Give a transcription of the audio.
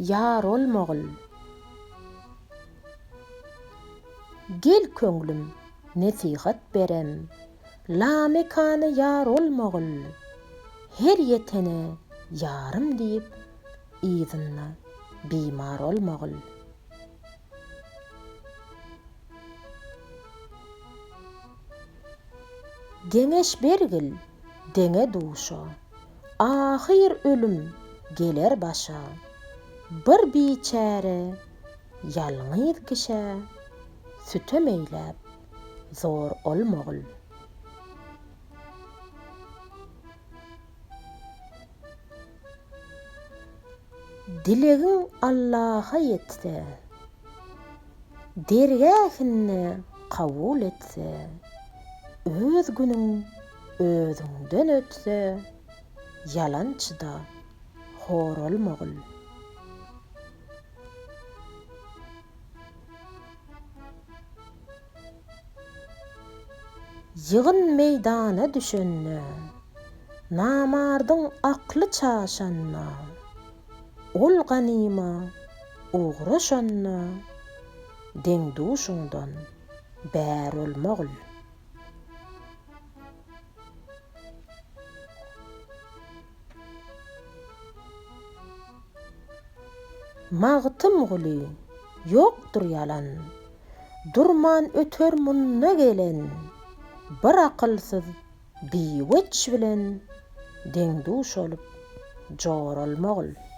ýar olmagyl. Gel köňlüm, nesihat berem, Lamekana ýar olmagyl. Her ýetene ýarym diýip, yzynda bimar olmagyl. Geňeş bergil deňe-duşa, Ahyr ölüm geler başa. Bir biçäre ýalňyz kişä Sütem eýläp, zor olmagyl. Dilegiň Allaha ýetse, Dergähinde kabul etse, Öz günüň özüňden ötse, Ýalançyda hor olmagyl. Ýygyn meýdana düşende, Namardyň akly çaşanda, Ol ganyma ugraşanda, Deň-duşuňdan bär olmagyl. Magtymguly, ýokdur ýalan, Durman öter munda gelen, Bir akylsyz biweç bilen Deň-duş bolup joralmagyl.